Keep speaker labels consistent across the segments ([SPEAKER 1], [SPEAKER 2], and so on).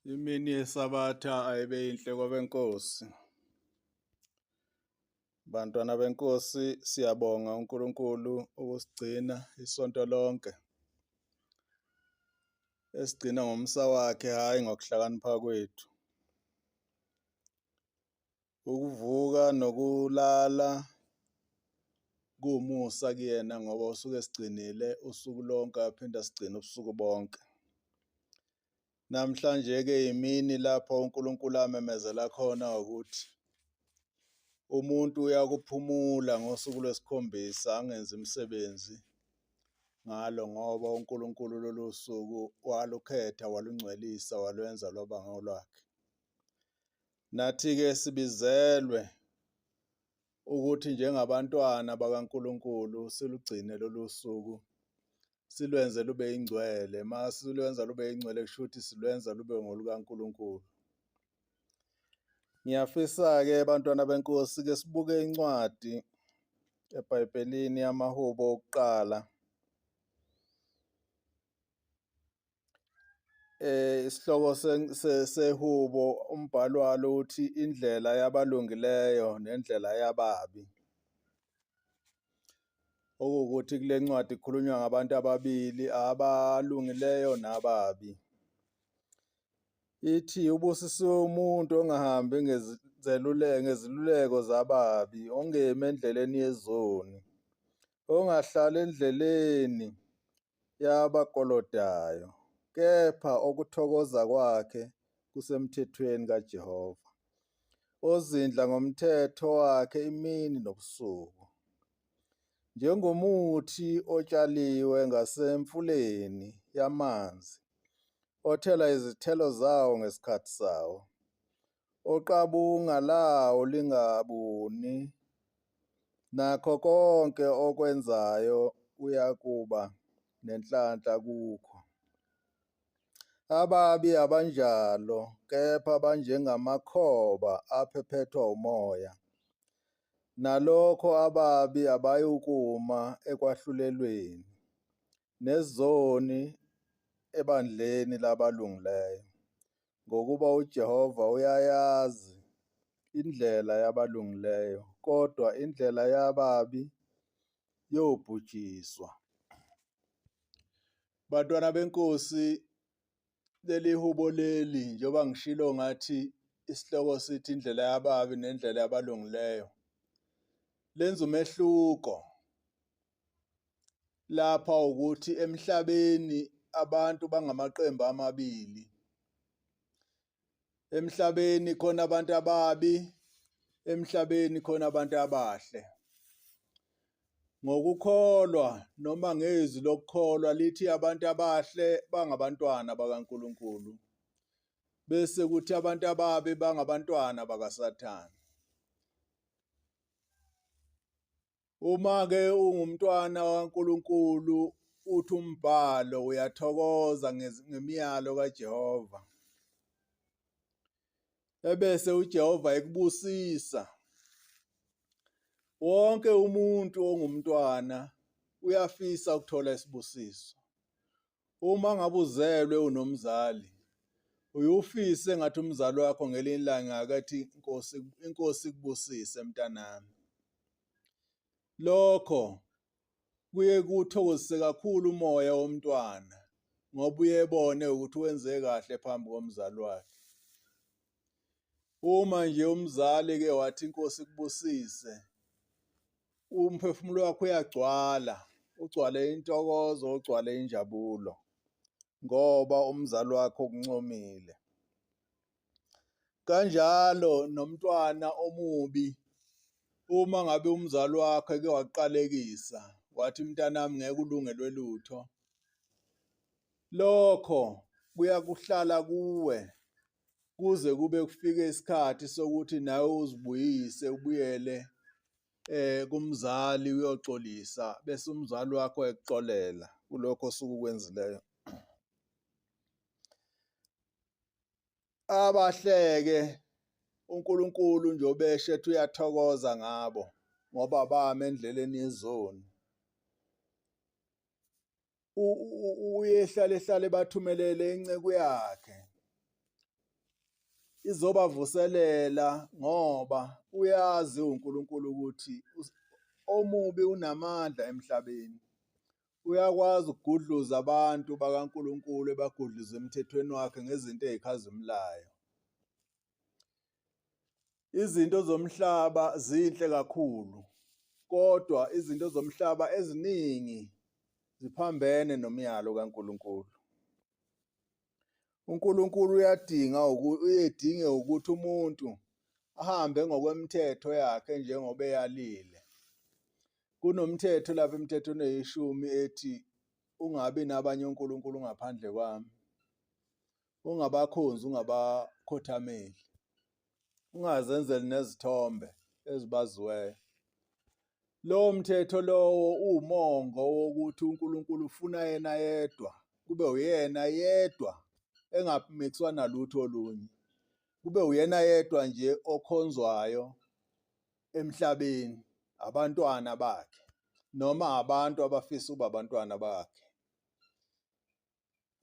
[SPEAKER 1] Imini yeSabatha ayibe yinhle kwabeNkosi. Bantwana beNkosi, siyabonga uNkulunkulu ukusigcina isonto lonke. Esigcina ngomsa wakhe, hhayi ngokuhlakanipha kwethu. Ukuvuka nokulala kuwumusa kuyena ngoba usuke esigcinile usuku lonke aphinde asigcine ubusuku bonke. Namhlanje-ke imini lapho uNkulunkulu amemezela khona ukuthi umuntu uyakuphumula ngosuku lwesikhombisa angenzi imisebenzi ngalo ngoba uNkulunkulu lolu suku walukhetha walungcwelisa walwenza lwaba ngolwakhe. Nathi-ke sibizelwe ukuthi njengabantwana bakaNkulunkulu silugcine lolu suku silwenze lube ingcwele. Uma silwenza lube ingcwele kusho ukuthi silwenza lube ngolukaNkulunkulu. Ngiyafisa-ke bantwana benkosi ke sibuke incwadi eBhayibhelini yamaHubo okuqala. Isihloko sehubo umbhalo walo uthi indlela yabalungileyo nendlela yababi. Okuwukuthi kule ncwadi kukhulunywa ngabantu ababili abalungileyo nababi. Ithi ubusisiwe umuntu ongahambi ngeziluleko zababi, ongemi endleleni yezoni, ongahlali endleleni yabakolodayo, kepha okuthokoza kwakhe kusemthethweni kaJehova, ozindla ngomthetho wakhe imini nobusuku. Njengomuthi otshaliwe ngasemfuleni yamanzi, othela izithelo zawo ngesikhathi sawo, oqabunga lawo lingabuni, nakho konke okwenzayo uyakuba nenhlanhla kukho. Ababi abanjalo, kepha banjengamakhoba aphephethwa umoya. Nalokho ababi abayukuma ekwahlulelweni, nezoni ebandleni labalungileyo. Ngokuba uJehova uyayazi indlela yabalungileyo, kodwa indlela yababi yobhujiswa. Bantwana benkosi, leli hubo leli njengoba ngishilo ngathi isihloko sithi indlela yababi nendlela yabalungileyo lenza umehluko lapha ukuthi emhlabeni abantu bangamaqembu amabili. Emhlabeni khona abantu ababi, emhlabeni khona abantu abahle. Ngokukholwa noma ngezwi lokukholwa lithi abantu abahle bangabantwana bakaNkulunkulu bese kuthi abantu ababi bangabantwana bakaSathane. Uma-ke ungumntwana kaNkulunkulu uthi umbhalo uyathokoza ngemiyalo kaJehova. Ebese uJehova ekubusisa. Wonke umuntu ongumntwana uyafisa ukuthola isibusiso. Uma ngabe uzelwe unomzali, uye ufise ngathi umzali wakho ngelinye ilanga akathi inkosi inkosi ikubusise mntanami. Lokho kuye kuthokozise kakhulu umoya womntwana ngoba uyebone ukuthi wenze kahle phambi komzali wakhe. Uma nje umzali ke wathi inkosi ikubusise, umphefumulo wakho uyagcwala, ugcwale intokozo, ugcwale injabulo ngoba umzali wakho ukuncomile. Kanjalo nomntwana omubi uma ngabe umzali wakho eke waqalekisa wathi mntanami ngeke ulungelwe lutho, lokho kuyakuhlala kuwe kuze kube kufike isikhathi sokuthi nawe uzibuyise ubuyele kumzali uyoxolisa bese umzali wakho ekuxolela kulokho osuke ukwenzileyo. Abahleke uNkulunkulu nje obeshe ethi uyathokoza ngabo ngoba bami endleleni yezoni. Uyehlale hlale bathumelele inceku yakhe. Izobavuselela ngoba uyazi uNkulunkulu ukuthi omubi unamandla emhlabeni. Uyakwazi ukugudluza abantu bakaNkulunkulu ebagudluze emthethweni wakhe ngezinto ezikhazimulayo. Izinto zomhlaba zinhle kakhulu, kodwa izinto zomhlaba eziningi ziphambene nomyalo kaNkulunkulu. UNkulunkulu uyadinga uyedinge ukuthi umuntu ahambe ngokwemithetho yakhe njengoba eyalile. Kunomthetho lapha emthethweni eyishumi ethi ungabi nabanye onkulunkulu ngaphandle kwami. Ungabakhonzi, ungabakhothameli. Ungazenzeli nezithombe ezibaziweyo. Lowo mthetho lowo uwumongo wokuthi uNkulunkulu ufuna yena yedwa, kube uyena yedwa engamixwa nalutho olunye. Kube uyena yedwa nje okhonzwayo emhlabeni, abantwana bakhe noma abantu abafisa ukuba abantwana bakhe.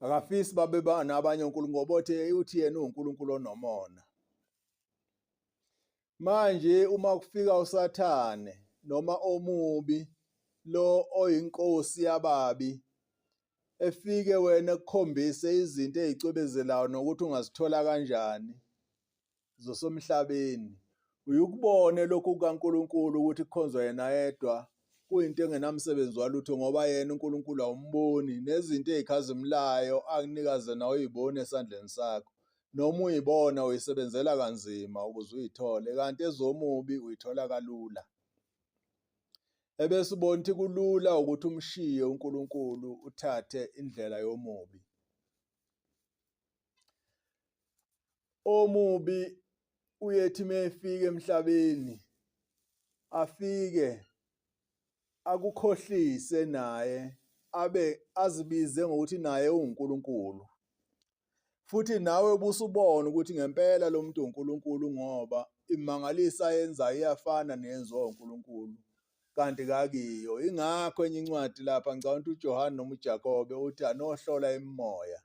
[SPEAKER 1] Akafisi babe nabanye onkulunkulu ngoba uthi uthi yena uwuNkulunkulu onomona. Manje uma kufika uSathane noma omubi lo oyinkosi yababi efike wena ekukhombise izinto ezicwebezelayo nokuthi ungazithola kanjani zosomhlabeni uyukubone lokhu kukaNkulunkulu ukuthi kukhonzwa yena yedwa kuyinto engenamsebenzi walutho ngoba yena uNkulunkulu awumboni nezinto ezikhazimulayo akunika zona uyibone esandleni sakho noma uyibona uyisebenzela kanzima ukuze uyithole kanti ezomubi uyithola kalula ebese ubona ukuthi kulula ukuthi umshiye uNkulunkulu uthathe indlela yomubi. Omubi uyethi mefika emhlabeni afike akukhohlise naye abe azibize ngokuthi naye uwuNkulunkulu futhi nawe ubusubona ukuthi ngempela lo muntu uNkulunkulu ngoba imangalisa ayenzayo iyafana neyenziwa uNkulunkulu kanti kakiyo. Ingakho enye incwadi lapha ngicabanga ukuthi uJohane noma uJakobe uthi anohlola imimoya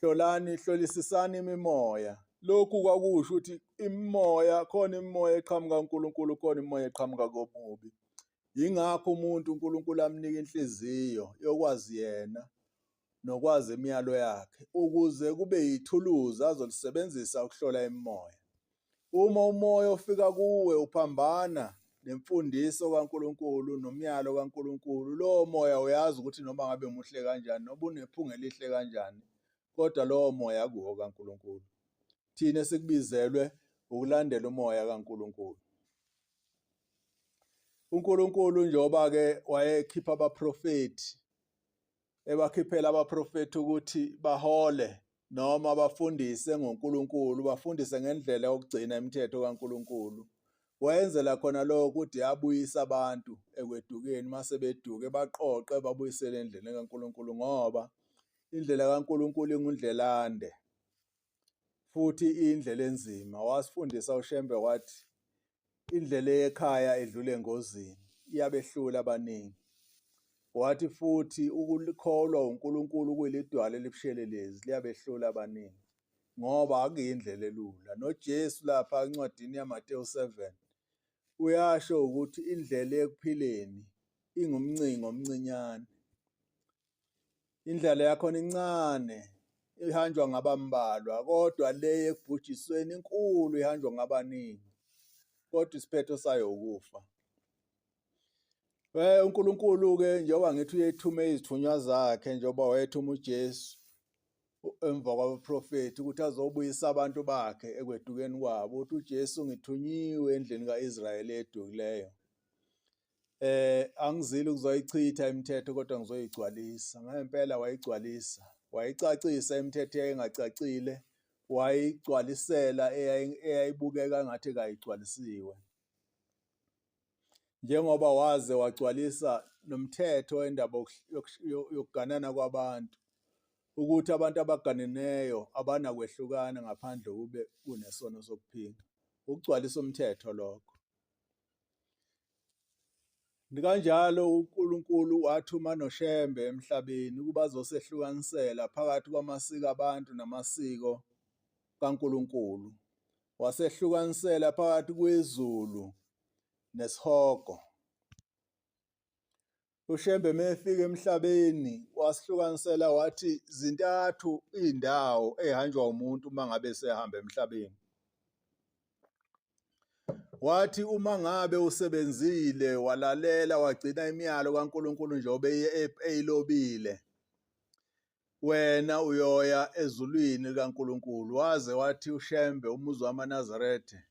[SPEAKER 1] Hlolani, hlolisisani imimoya. Lokhu kwakusho ukuthi imimoya, khona imimoya eqhamuka kuNkulunkulu, khona imimoya eqhamuka komubi. Yingakho umuntu uNkulunkulu amnika inhliziyo yokwazi yena nokwazi imiyalo yakhe ukuze kube yithuluzi azolisebenzisa ukuhlola imimoya. Uma umoya ofika kuwe uphambana nemfundiso kaNkulunkulu nomyalo kaNkulunkulu, lowo moya uyazi ukuthi noma ngabe muhle kanjani, noma unephunga elihle kanjani, kodwa lowo moya akuwo kaNkulunkulu. Thina esikubizelwe ukulandela umoya kaNkulunkulu. UNkulunkulu njengoba-ke wayekhipha abaprofethi ebakhiphela abaprofethi ukuthi bahole noma bafundise ngoNkulunkulu, bafundise ngendlela yokugcina imithetho kaNkulunkulu. Wayenzela khona lokho ukuthi abuyise abantu ekwedukeni uma sebeduke baqoqe babuyisele endleleni kaNkulunkulu ngoba indlela kaNkulunkulu ingundlelande futhi iyindlela enzima. Wasifundisa uShembe wathi Indlela eyekhaya edlula engozini iyabehlula abaningi. Wathi futhi ukulikholwa uNkulunkulu kuyilidwala elibushelelezi liyabehlula abaningi ngoba akuyindlela elula. NoJesu lapha encwadini yaMatewu 7 uyasho ukuthi indlela ekuphileni ingumncingo omncinyane. Indlela yakhona incane ihanjwa ngabambalwa kodwa le ekubhujisweni inkulu ihanjwa ngabaningi kodwa isiphetho sayo ukufa. UNkulunkulu-ke njengoba ngithi uyethume izithunywa zakhe njengoba wayethuma uJesu emva kwabaprofethi ukuthi azobuyisa abantu bakhe ekwedukeni kwabo ukuthi uJesu ngithunyiwe endlini ka-Israyeli edukileyo. Angizile ukuzoyichitha imithetho kodwa ngizoyigcwalisa. Ngempela wayigcwalisa, wayicacisa imithetho eyayingacacile, wayigcwalisela eyayibukeka ngathi kayigcwalisiwe. Njengoba waze wagcwalisa nomthetho wendaba yokuganana kwabantu, ukuthi abantu abaganeneyo abanakwehlukana ngaphandle kube kunesono sokuphinga. Ukugcwalisa umthetho lokho. Kanjalo uNkulunkulu wathuma noShembe emhlabeni ukuba azosehlukanisela phakathi kwamasiko abantu namasiko kaNkulunkulu, wasehlukanisela phakathi kwezulu nesihogo. UShembe mefika emhlabeni wasihlukanisela wathi zintathu iy'ndawo ey'hanjwa umuntu uma ngabe esehamba emhlabeni. Wathi uma ngabe usebenzile walalela wagcina imiyalo kaNkulunkulu njengoba eyilobile, wena uyoya ezulwini likaNkulunkulu. Waze wathi uShembe umuzi wamaNazaretha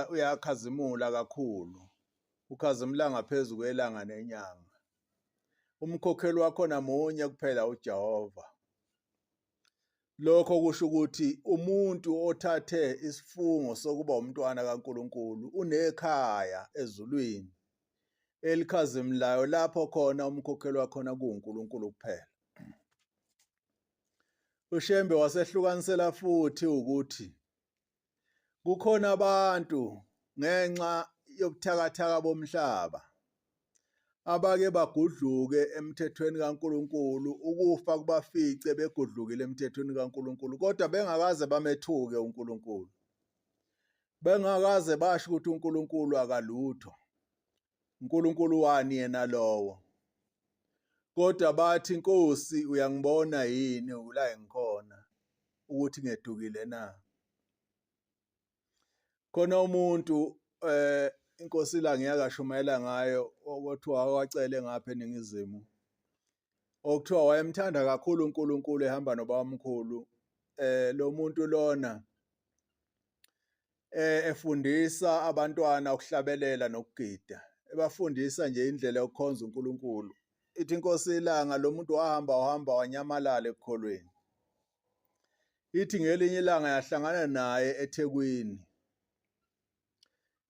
[SPEAKER 1] uyakhazimula kakhulu, ukhazimula ngaphezu kwelanga nenyanga. Umkhokheli wakhona munye kuphela uJehova. Lokho kusho ukuthi umuntu othathe isifungo sokuba umntwana kaNkulunkulu unekhaya ezulwini elikhazimulayo lapho khona umkhokheli wakhona kuwuNkulunkulu kuphela. UShembe wasehlukanisela futhi ukuthi kukhona abantu ngenxa yobuthakathaka bomhlaba abake bagudluke emthethweni kaNkulunkulu, ukufa kubafice begudlukile emthethweni kaNkulunkulu, kodwa bengakaze bamethuke uNkulunkulu, bengakaze basho ukuthi uNkulunkulu akalutho, uNkulunkulu wani yena lowo. Kodwa bathi, Nkosi, uyangibona yini la engikhona ukuthi ngedukile na? Khona umuntu inkosi la ngiyakashumayela ngayo okuthiwa wacele ngapha eningizimu okuthiwa wayemthanda kakhulu uNkulunkulu ehamba nobabamkhulu lo muntu lona efundisa abantwana ukuhlabelela nokugida ebafundisa nje indlela yokukhonza uNkulunkulu. Ithi inkosi ilanga lo muntu wahamba wahamba wanyamalala ekukholweni. Ithi ngelinye ilanga yahlangana naye eThekwini.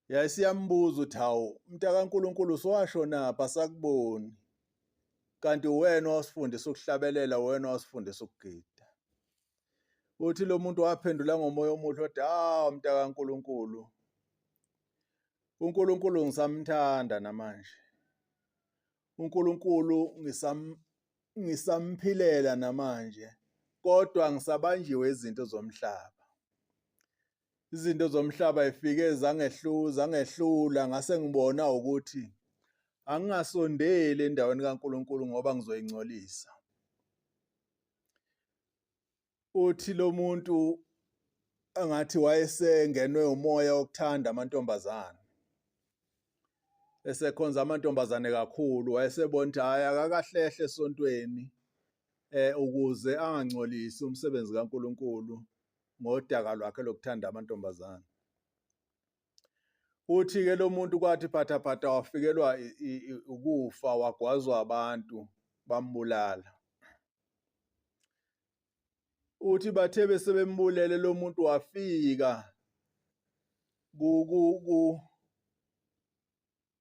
[SPEAKER 1] Yayisiyambuza ukuthi hawu mntakaNkulunkulu usowashonaphi asakuboni. Kanti uwena owasifundisa ukuhlabelela, uwena owasifundisa ukugida. Uthi lo muntu waphendula ngomoya omuhle wathi hawu mntakaNkulunkulu, uNkulunkulu ngisamthanda namanje. uNkulunkulu ngisamphilela namanje kodwa ngisabanjiwe izinto zomhlaba. Izinto zomhlaba ifike zangehlula ngase ngibona ukuthi angingasondeli endaweni kaNkulunkulu ngoba ngizoyingcolisa. Uthi lo muntu engathi wayesengenwe umoya wokuthanda amantombazane, esekhonza amantombazane kakhulu, wayesebona ukuthi hhayi akakahlehle esontweni ukuze angangcolisi umsebenzi kaNkulunkulu ngodaka lwakhe lokuthanda amantombazane. Uthi-ke lo muntu kwathi phathaphatha wafikelwa ukufa, wagwazwa abantu bambulala. Uthi bathe besebembulele lo muntu wafika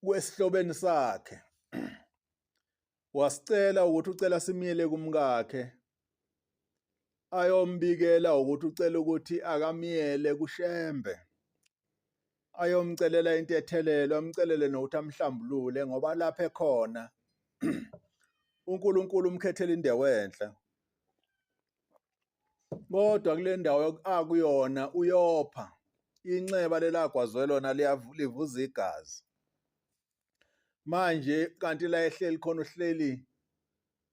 [SPEAKER 1] kwesihlobeni sakhe wasicela ukuthi ucela simyele kumkakhe ayombikela ukuthi ucela ukuthi akamyele kuShembe ayomcelela intethelelo, amcelele nokuthi amhlambulule ngoba lapha ekhona uNkulunkulu umkhethela indawo enhle. Kodwa kule ndawo akuyona uyopha, inxeba lelagwazwe lona livuza igazi. Manje kanti la ehleli khona uhleli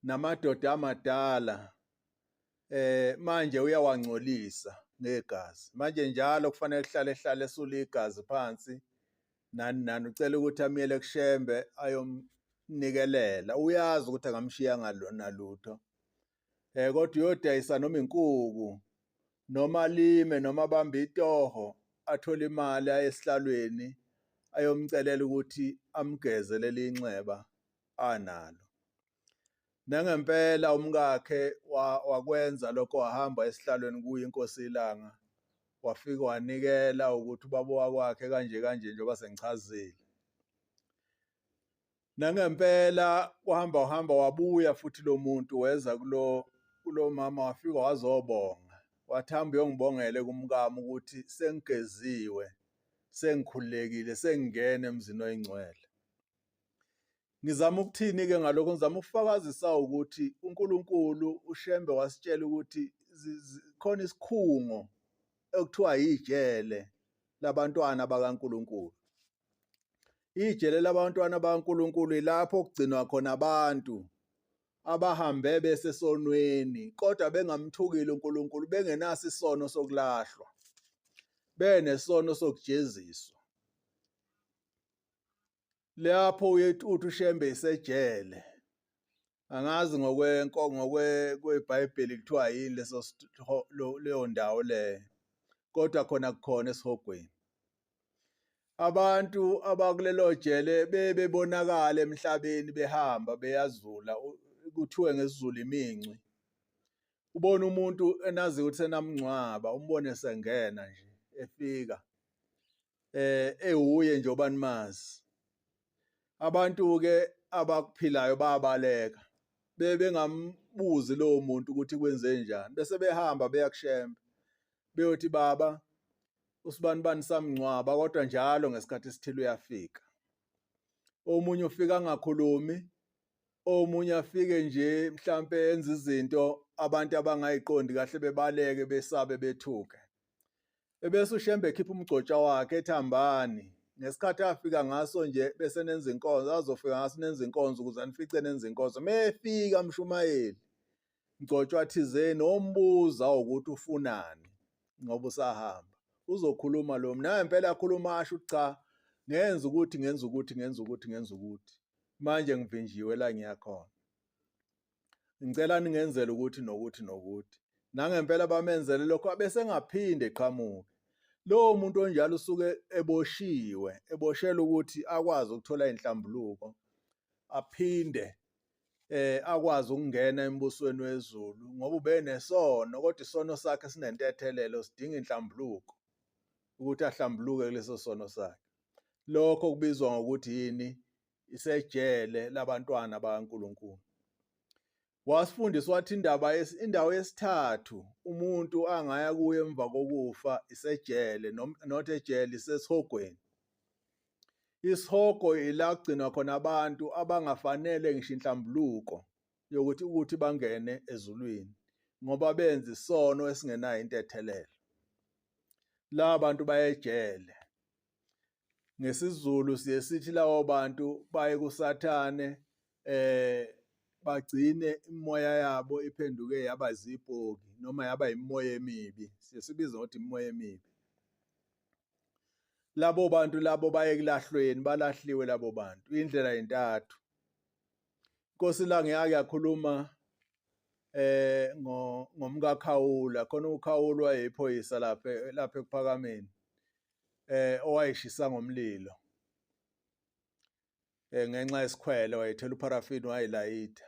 [SPEAKER 1] namadoda amadala manje uyawangcolisa ngegazi. Manje njalo kufanele kuhlale ehlale esula igazi phansi nani nani, ucela ukuthi amyele kuShembe ayomnikelela. Uyazi ukuthi angamshiya nalutho. Kodwa uyodayisa noma inkuku noma alime noma abambe itoho athole imali aye esihlalweni ayomcelela ukuthi amgeze leli nxeba analo. Nangempela umkakhe wakwenza lokho, wahamba esihlalweni kuyo inkosi iLanga, wafika wanikela ukuthi ubaba wakwakhe kanje kanje njengoba sengichazile. Nangempela wahamba wahamba wabuya futhi lo muntu weza kulo mama wafika wazobonga, wathi hamba uyongibongele kumkami ukuthi sengigeziwe, sengikhululekile, sengingena emzini oyingcwele. Ngizama ukuthini-ke ngalokho? Ngizama ukufakazisa ukuthi uNkulunkulu uShembe wasitshela ukuthi khona isikhungo ekuthiwa yijele labantwana bakaNkulunkulu. Ijele labantwana bakaNkulunkulu ilapho okugcinwa khona abantu abahambe besesonweni kodwa bengamthukile uNkulunkulu, bengenaso isono sokulahlwa, benesono sokujeziswa. Lapho uye uthi uShembe isejele. Angazi ngokweBhayibheli kuthiwa yini leso leyo ndawo leyo. Kodwa khona kukhona esihogweni. Abantu abakulelo jele bebebonakala emhlabeni behamba beyazula kuthiwe ngesiZulu imincwi. Ubona umuntu enazi ukuthi senamngcwaba umbone sengena nje efika. Ewuye nje obanimazi. Abantu ke abakuphilayo bayabaleka bebengambuzi lowo muntu ukuthi kwenze njani, bese behamba beya kuShembe beyothi baba usibanibani samngcwaba, kodwa njalo ngesikhathi esithile uyafika. Omunye ufika angakhulumi, omunye afike nje mhlampe enze izinto abantu abangayiqondi kahle, bebaleke besabe bethuke. Ebese uShembe ekhipha umgcotsha wakhe ethi hambani. Ngesikhathi afika ngaso nje bese nenza inkonzo, azofika ngaso nenza inkonzo ukuze anifice nenza inkonzo. Mefika mshumayeli, mgcotshwa thizeni ombuza ukuthi ufunani ngoba usahamba. Uzokhuluma lo naye impela akhuluma asho ukuthi cha ngenza ukuthi ngenza ukuthi ngenza ukuthi ngenza ukuthi. Manje ngivinjiwe la ngiyakhona. Ngicela ningenzele ukuthi nokuthi nokuthi. Nangempela bamenzele lokho abese engaphinde eqhamuke. Lowo muntu onjalo usuke eboshiwe, eboshelwa ukuthi akwazi ukuthola inhlambuluko, aphinde akwazi ukungena embusweni wezulu ngoba ubenesono, kodwa isono sakhe sinentethelelo, sidinga inhlambuluko ukuthi ahlambuluke kuleso sono sakhe. Lokho kubizwa ngokuthi yini? Isejele labantwana bakaNkulunkulu. Wasifundisa wathi indaba indawo yesithathu umuntu angaya kuyo emva kokufa isejele, not ejele, isesihogweni. Isihogo ila kugcinwa khona abantu abangafanele ngisho inhlambuluko yokuthi ukuthi bangene ezulwini ngoba benza isono esingenayo intethelelo. La bantu bayejele. NgesiZulu siye sithi labo bantu baye kuSathane bagcine imimoya yabo iphenduke yaba zipoki noma yaba imimoya emibi, siye sibize ngokuthi imimoya emibi. Labo bantu labo baye kulahlweni, balahliwe labo bantu. Indlela intathu. Inkosi Langa yake yakhuluma ngomkaKhawula, khona uKhawula wayeyiphoyisa lapha lapha ekuphakameni owayeshisa ngomlilo ngenxa yesikhwele, wayethela upharafini wayilayitha.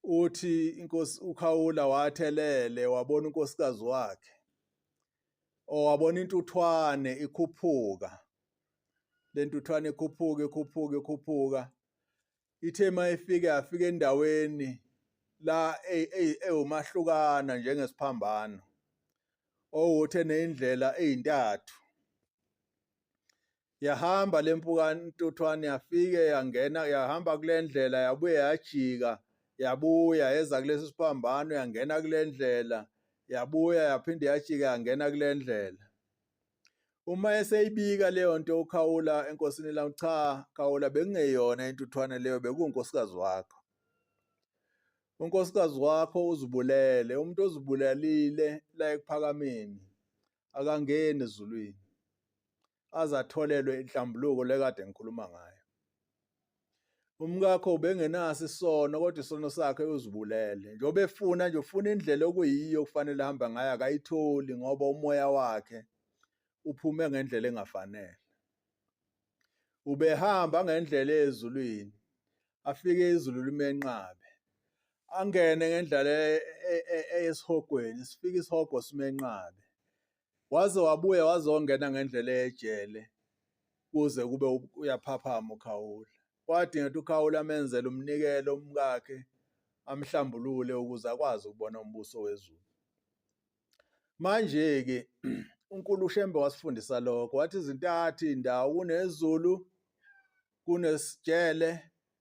[SPEAKER 1] Uthi inkosi uKhawula wathelele wabona unkosikazi wakhe owabona intuthwane ikhuphuka, le ntuthwane ikhuphuka ikhuphuka ikhuphuka, ithe uma ifika yafika endaweni la ewumahlukana njengesiphambano owuthe neyindlela eyintathu. Yahamba le ntuthwane yafike yangena yahamba kule ndlela yabuye yajika yabuya yeza kulesi siphambano yangena kule ndlela yabuya yaphinde yajika yangena kule ndlela. Uma eseyibika leyo nto uKhawula enkosini la, cha Khawula, bekungeyona intuthwane leyo, bekuwunkosikazi wakho. Unkosikazi wakho uzibulele, umuntu ozibulalile la ekuphakameni akangeni ezulwini aze atholelwe inhlambuluko le kade ngikhuluma ngayo. Umkakho ubengenaso isono kodwa isono sakhe uzibulele. Njengoba efuna nje ufuna indlela okuyiyo okufanele ahambe ngayo akayitholi ngoba umoya wakhe uphume ngendlela engafanele. Ubehamba ngendlela ezulwini afike izulu limenqabe. Angene ngendlela eyesihogweni sifike isihogo simenqabe. Waze wabuya wazongena ngendlela ejele kuze kube uyaphaphama uKhawula. Kwadingeka ukuthi uKhawula amenzele umnikelo umkakhe amhlambulule ukuze akwazi ukubona umbuso wezulu. Manje-ke uNkulu uShembe wasifundisa lokho, wathi zintathu iy'ndawo, kunezulu, Kunesijele,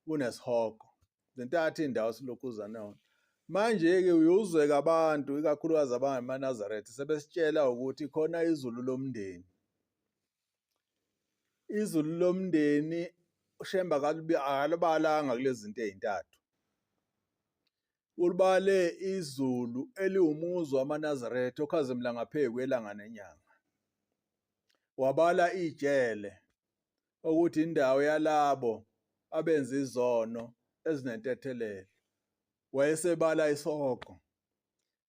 [SPEAKER 1] kunesihogo. Zintathu iy'ndawo silokhuzana yona. Manje-ke uyuzweka abantu, ikakhulukazi abangamaNazaretha, sebesitshela ukuthi khona izulu lomndeni. Izulu lomndeni uShembe akalibalanga kulezi zinto ey'ntathu. Ulibale izulu eliwumuzi wamaNazaretha okhazimula ngaphezu kwelanga nenyanga. Wabala ijele okuthi indawo yalabo abenza izono ezinentethelelo. Wayesebala isihogo.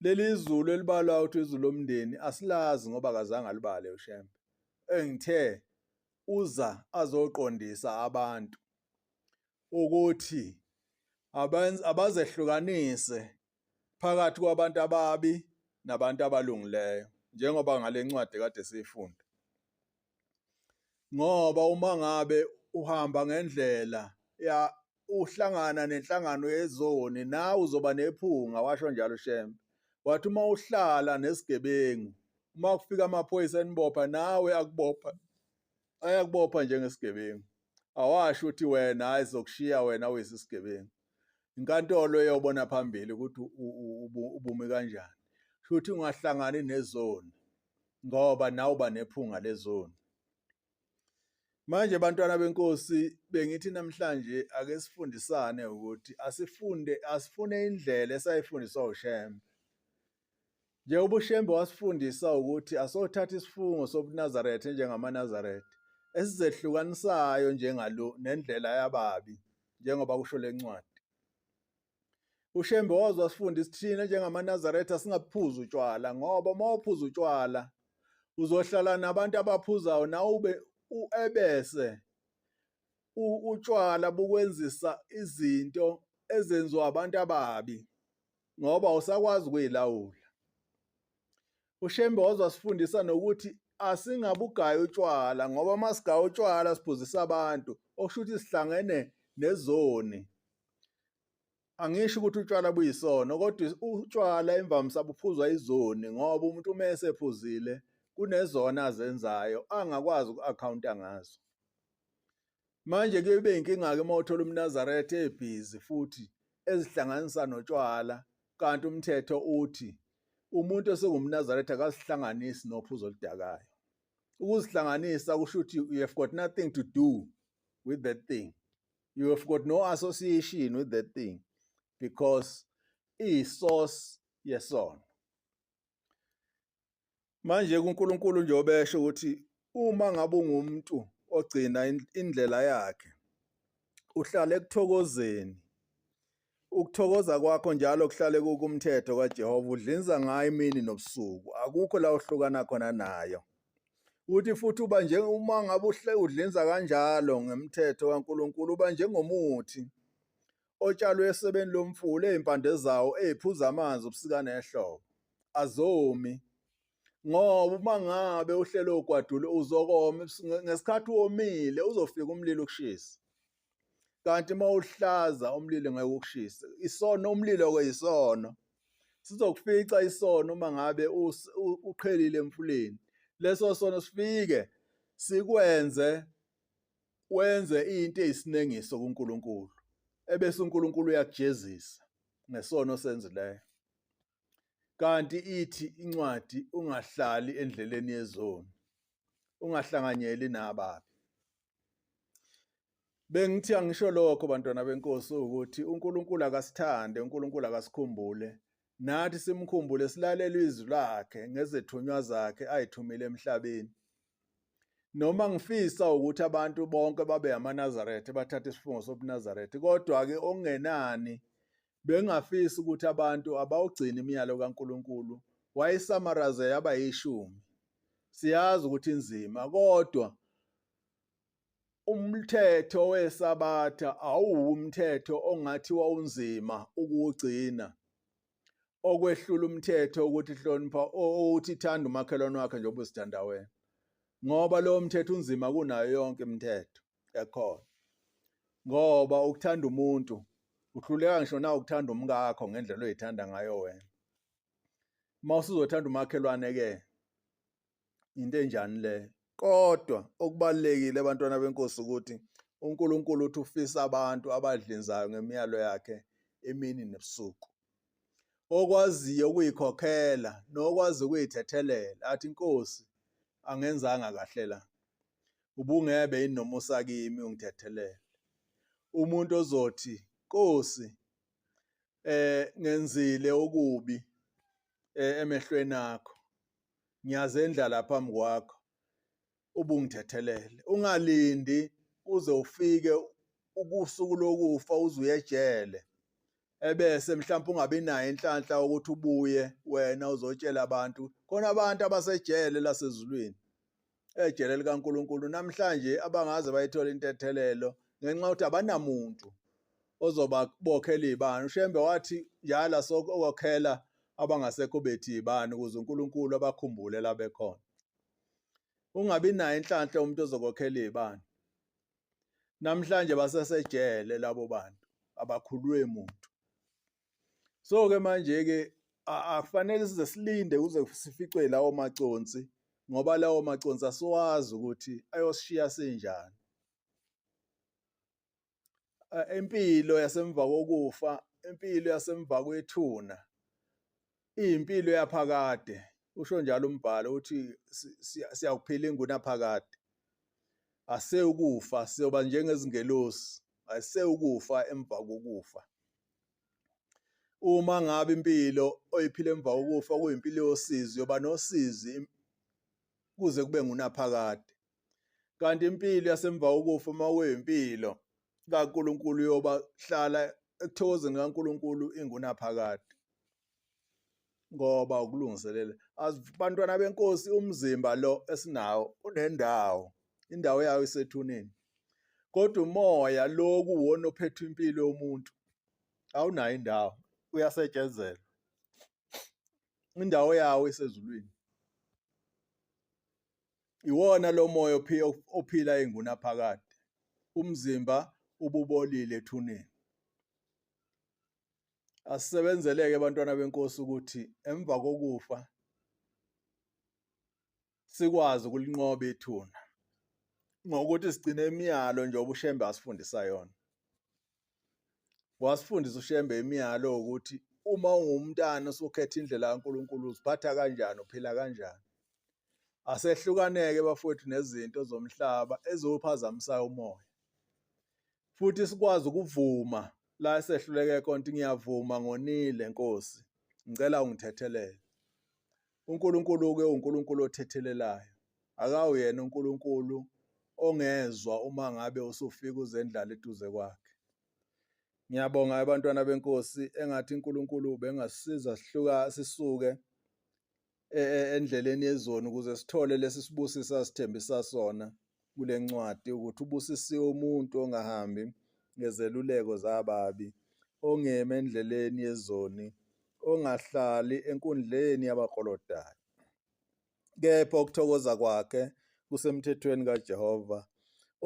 [SPEAKER 1] Leli zulu elibalwa ukuthi izulu lomndeni asilazi ngoba akazange alibale uShembe. Engithe uza azoqondisa abantu ukuthi abazehlukanise phakathi kwabantu ababi nabantu abalungileyo njengoba ngale ncwadi kade siyifunda. Ngoba uma ngabe uhamba ngendlela ya uhlangana nenhlangano yezoni nawe uzoba nephunga, washo njalo uShembe. Wathi uma uhlala nesigebengu, uma kufika amaphoyisa enibopha nawe akubopha, ayakubopha njengesigebengu. Awasho ukuthi wena hayi sokushiya wena uyisigebengu. Inkantolo eyobona phambili ukuthi ubumi kanjani. Shuthi ungahlangani nezoni ngoba nawe uba nephunga lezoni. Manje bantwana benkosi bengithi namhlanje ake sifundisane ukuthi asifunde asifune indlela esayifundiswa uShembe. Njengoba uShembe wasifundisa ukuthi asothatha isifungo sobuNazaretha njengamaNazaretha esizehlukanisayo njengalo nendlela yababi njengoba kusho lencwadi. UShembe waze wasifundisa thina njengamaNazaretha singabuphuzi utshwala ngoba uma uphuza utshwala uzohlala nabantu abaphuzayo nawe ube ebese utshwala bukwenzisa izinto ezenziwa abantu ababi ngoba awusakwazi ukuyilawula. UShembe waze wasifundisa nokuthi asingabugayi utshwala ngoba uma sigaya utshwala siphuzisa abantu okusho ukuthi sihlangene nezoni. Angisho ukuthi utshwala buyisono kodwa utshwala imvamisa buphuzwa izoni ngoba umuntu uma esephuzile kunezona azenzayo angakwazi uku-akhawunta ngazo. Manje kuye kube inkinga-ke uma uthola umNazaretha ebhizi futhi ezihlanganisa notshwala kanti umthetho uthi umuntu osengumNazaretha akazihlanganisi nophuzo oludakayo. Ukuzihlanganisa kusho ukuthi you have got nothing to do with that thing. You have got no association with that thing because iyisource yesono. Manje kuNkulunkulu nje obesho ukuthi uma ngabe ungumuntu ogcina indlela yakhe uhlala ekuthokozeni ukuthokoza kwakho njalo kuhlale kukumthetho kaJehova udlinza ngayo imini nobusuku akukho la uhlukana khona nayo Uthi futhi uba nje uma ngabe uhle udlinza kanjalo ngemthetho kaNkulunkulu uba njengomuthi otshalwe esebeni lomfula ezimpande zawo eziphuza amanzi ubusika nehlobo azomi ngoba uma ngabe uhlelo ogwadule uzokoma ngesikhathi womile uzofika umlilo ukushisa kanti uma uhlaza umlilo ngeke ukushise isono umlilo ke isono sizokufica isono uma ngabe uqhelile emfuleni leso sono sifike sikwenze wenze into eyisinengiso kuNkulunkulu ebese uNkulunkulu uyakujezisa ngesono osenzileyo kanti ithi incwadi ungahlali endleleni yezoni ungahlanganyeli nababi Bengithi angisho lokho bantwana benkosi ukuthi uNkulunkulu akasithande, uNkulunkulu akasikhumbule. Nathi simkhumbule silalele izwi lakhe ngezethunywa zakhe ayithumile emhlabeni. Noma ngifisa ukuthi abantu bonke babe amaNazaretha bathathe isifungo sobuNazaretha, kodwa-ke okungenani bengingafisi ukuthi abantu abawugcini imiyalo kaNkulunkulu wayisamaraze yaba yishumi. Siyazi ukuthi inzima kodwa Umthetho weSabatha awuwumthetho ongathiwa unzima ukuwugcina. Okwehlula umthetho ukuthi hlonipha ukuthi thanda umakhelwane wakhe njengoba uzithanda wena. Ngoba lowo mthetho unzima kunayo yonke imithetho ekhona. Ngoba ukuthanda umuntu uhluleka ngisho na ukuthanda umkakho ngendlela oyithanda ngayo wena. Uma usuzothanda umakhelwane ke into enjani leyo kodwa okubalulekile abantwana benkosi ukuthi UNkulunkulu uthi ufisa abantu abadlinzayo ngemiyalo yakhe imini nebusuku. Okwaziyo ukuyikhokhela nokwazi ukuyithethelela athi Nkosi angenzanga kahle la. Ubungebe yini nomusa kimi ungithethelele. Umuntu ozothi Nkosi ngenzile okubi emehlweni akho. Ngiyazendlala phambi kwakho. Ubungithethelele. Ungalindi uze ufike ukusuku lokufa uze uye ejele ebese mhlawumbe ungabi nayo inhlanhla ukuthi ubuye wena uzotshela abantu khona abantu abasejele lasezulwini ejele likaNkuluNkulu namhlanje abangaze bayithola intethelelo ngenxa yokuthi abanamuntu ozobabokhela izibani uShembe wathi njalo sokokhela abangasekho bethi izibani ukuze uNkulunkulu abakhumbule la bekhona. Ungabi nayo inhlanhla umuntu ozokokhela izibani. Namhlanje basesejele labo bantu abakhulwe muntu. So ke manje ke akufanele size silinde kuze sificwe lawo maconsi ngoba lawo maconsi asiwazi ukuthi ayosishiya sinjani. Impilo yasemva kokufa, impilo yasemva kwethuna iyimpilo yaphakade. Usho njalo umbhalo uthi siyakuphila ingunaphakade. Asewukufa siyoba njengezingelosi, asewukufa emva kokufa. Uma ngabe impilo oyiphila emva kokufa kuyimpilo yosizi, uyoba nosizi kuze kube ngunaphakade. Kanti impilo yasemva kokufa uma kuyimpilo kaNkulunkulu uyoba hlala ekuthokozeni kaNkulunkulu ingunaphakade ngoba ukulungiselela bantwana benkosi umzimba lo esinawo unendawo indawo yawo isethuneni kodwa umoya lo kuwona ophethe impilo yomuntu awunayo indawo uyasetshenzelwa indawo yawo isezulwini. Iwona lo moya ophila ingunaphakade. Umzimba ububolile ethuneni. Asisebenzeleke bantwana benkosi ukuthi emva kokufa sikwazi ukulinqoba ithuna ngokuthi sigcine imiyalo njengoba uShembe asifundisa yona. Wasifundisa uShembe imiyalo ukuthi uma ungumntana usukhetha indlela kaNkulunkulu uziphatha kanjani, uphila kanjani. Asehlukaneke bafowethu nezinto zomhlaba eziwuphazamisayo umoya. Futhi sikwazi ukuvuma la esehluleke khona ukuthi ngiyavuma ngonile Nkosi, ngicela ungithethelele. UNkulunkulu-ke uNkulunkulu othethelelayo. Akawuyena uNkulunkulu ongezwa uma ngabe usufika uzendlala eduze kwakhe. Ngiyabonga abantwana benkosi engathi uNkulunkulu ubengasisiza sihluka sisuke e, e, endleleni yezoni ukuze sithole lesi sibusiso asithembisa sona kule ncwadi ukuthi ubusisiwe umuntu ongahambi ngezeluleko zababi, ongemi endleleni yezoni, ongahlali enkundleni yabaklolodayo. Kepha ukuthokoza kwakhe kusemthethweni kaJehova,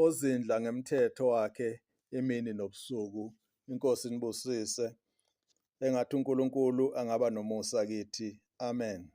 [SPEAKER 1] ozindla ngemthetho wakhe imini nobusuku. Inkosi inibusise. Engathi uNkulunkulu angaba nomusa kithi. Amen.